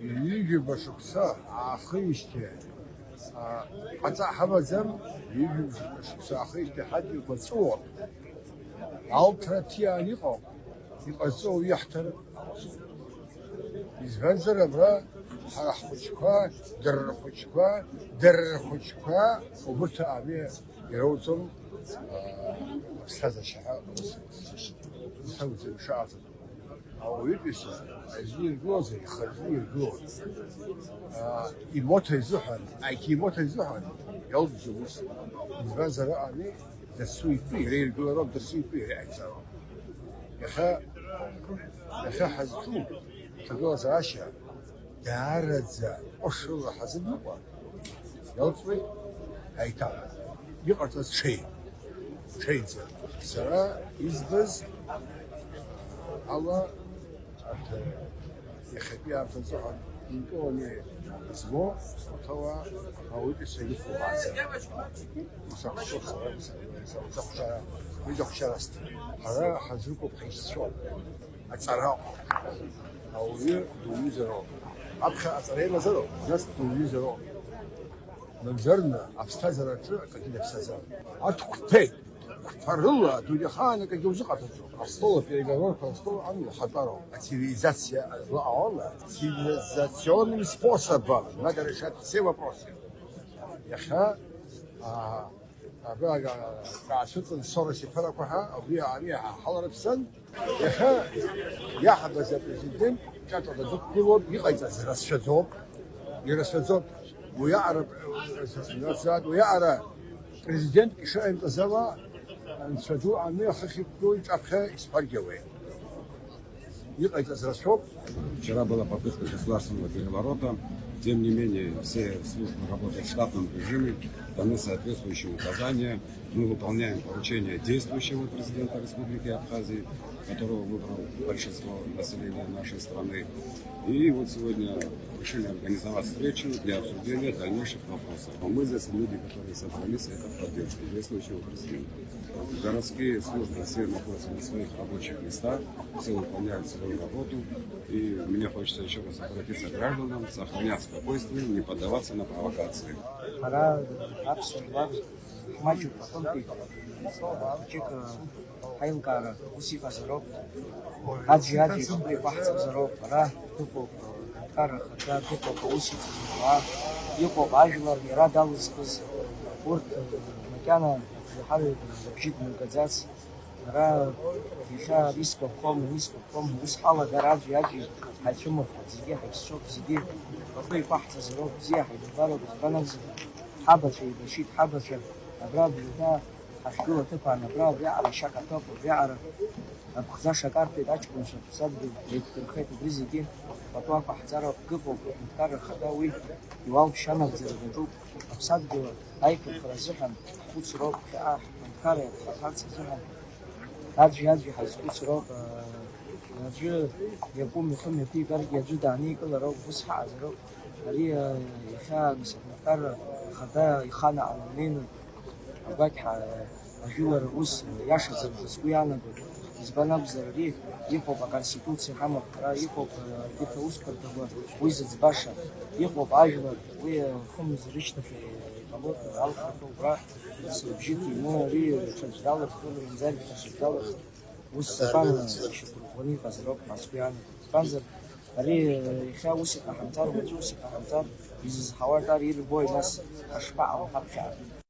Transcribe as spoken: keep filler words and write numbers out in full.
Ҩажәаба шықәса аахижьҭеи, а, ҟаҵа ҳамаӡам, ҩажәаба шықәса аахижьҭеи ҳадгьылқәа ҵәыуон. Алҭра ҭиаан иҟоуп, иҟарҵо уи иаҳҭар. Избанзар, абра ҳара ҳхәыҷқәа, дара рхәыҷқәа, дара рхәыҷқәа убырҭ ами ироуӡом, а, аԥсҭазаашьа ҳәа ус, ус акәӡам ишаҟаҵатәу. Ауаҩытәыҩса аӡәы иргылозар, ихазны иргылон. А, имоҭа изыҳәан, аиҭимоҭа изыҳәан иалҵӡом ус. Избанзар, аҟами дасу итәы иара иргылароуп, дасу итәы иара иҟаиҵароуп. Иахьа, иахьа ҳазҿу ҭагылазаашьа даараӡа ҟәышрала ҳазымныҟәа, иалҵуеит аиҭаҳәа. Иҟарҵаз ҽеи, ҽеиӡа. Сара избаз ала, арҭ иахьатәи аамҭазы ҳәа инкыланы измоу урҭ ауаа ауаҩытәыҩса ирыхәлабааӡам. Ус ахәшьуп сара, ус, ус, ус ахәшьара, уи ахәшьара асҭ-, ҳара ҳазрықәуп ҳаишьцәоуп. Аҵара ауаҩы дуаҩызароуп. Аԥхьа аҵара имазароуп, нас дуаҩызароуп. Мамзарны аԥсҭазаараҿы акгьы даԥсаӡам. Аҭ қәԥеит, қәԥарыла адунеихаан акгьы узыҟаҵаӡом. Астол апереговорқәа астол ан ухатәароуп. Ацивилизациа злаҟоу ала, цивилизационным способом надо решать все вопросы. Иахьа, а, Абра даацәыҵын Сорос иԥарақәа ҳәа, абри ами ҳаларԥсан. Иахьа иаҳбаз апрезидент ҿаҿаҟа дықәгылоуп, иҟаиҵаз рацәаӡоуп, ирацәаӡоуп. Уиаҟара, уиаҟара президентк ишыҟаимҵаз ала, Анцәа ду ами ахыхь иқәгылоу иҿаԥхьа исԥаргьауеит. Иҟаиҵаз рацәоуп. Вчера была попытка государственного переворота. Тем не менее, все службы работают в штатном режиме, даны соответствующие указания. Мы выполняем поручения действующего президента Республики Абхазии, которого выбрал большинство населения нашей страны. И вот сегодня решили организовать встречу для обсуждения дальнейших вопросов. Мы здесь люди, которые собрались, это поддержка действующего президента. Городские службы все находятся на своих рабочих местах, все выполняют свою работу. И мне хочется еще раз обратиться к гражданам, сохранять спокойствие, не поддаваться на провокации. Ҳара аԥсуа жәлар ҳмаҷуп, аҟынтәи хәыҷык аилкаара ус иҟазароуп. Аӡәи-аӡәи рхы иқәаҳҵазароуп. Ара дыҟоуп аҳәынҭқарра ахада, дыҟоуп аус иҵаз ауаа, иҟоуп ажәлар иара далызкыз. Урҭ макьана абжеиҳараҩык рыбжьы дмыргаӡац. Ара иахьа исгәаԥхом, исгәаԥхом, ус ҳалагар аӡәи-аӡәи ҳаицәымыӷхоит, зегьы ҳаицәцоуп, зегьы рхы иқәаҳҵазароуп, бзиа ҳаибабароуп, избан акәзар, ҳабацәа еибашьит, ҳабацәа абра абжаҟа ҳахьгылоу аҭыԥ аан, абра абриаҟара ашьа каҭәоуп, абриаҟара аԥхӡаша карҭәеит, аҷкәынцәа аԥсадгьыл еиқәдырхеит, убри зегьы пату ақәаҳҵароуп, акы ыҟоуп, аҳәынҭқарра ахада уи иуалԥшьа анагӡара даҿуп, аԥсадгьыл аиқәырхара азыҳәан ҳхәыцроуп, ԥхьаҟа ҳҳәынҭқарра иаԥхьаҟарц азыҳәан. Аӡәи-аӡәи ҳазхәыцроуп, аӡәы иакәым ихы мҩаԥигаргьы аӡәы дааникылароуп, ус ҳаҟазароуп. Ари, а, иахьа нас аҳәынҭқарра ахада иханаҟала днеины агәақь ҳа-, ажәылара ус иашаӡам ҳәа сгәы иаанагоит. Избан акәзар, ари иҟоуп аконституциа ҳамоуп ҳара, иҟоуп, а, аргьы аусқәа рҭабы, уи зыӡбаша, иҟоуп ажәлар, уи, а, хымз рышьҭахь иҟалоит, алхрақәа убра. Сыбжьы ҭины ари ҽаӡә далырхыр, мамзаргьы даҽаӡә далырхыр, ус закәан ишьақәырӷәӷәаны иҟазароуп ҳәа сгәы иаанагоит. Избанзар, ари иахьа ус иҟаҳамҵар, уаҵәы ус иҟаҳамҵар, изызҳауа ар ирбои, нас ҳашԥаҟало ҳаԥхьаҟа?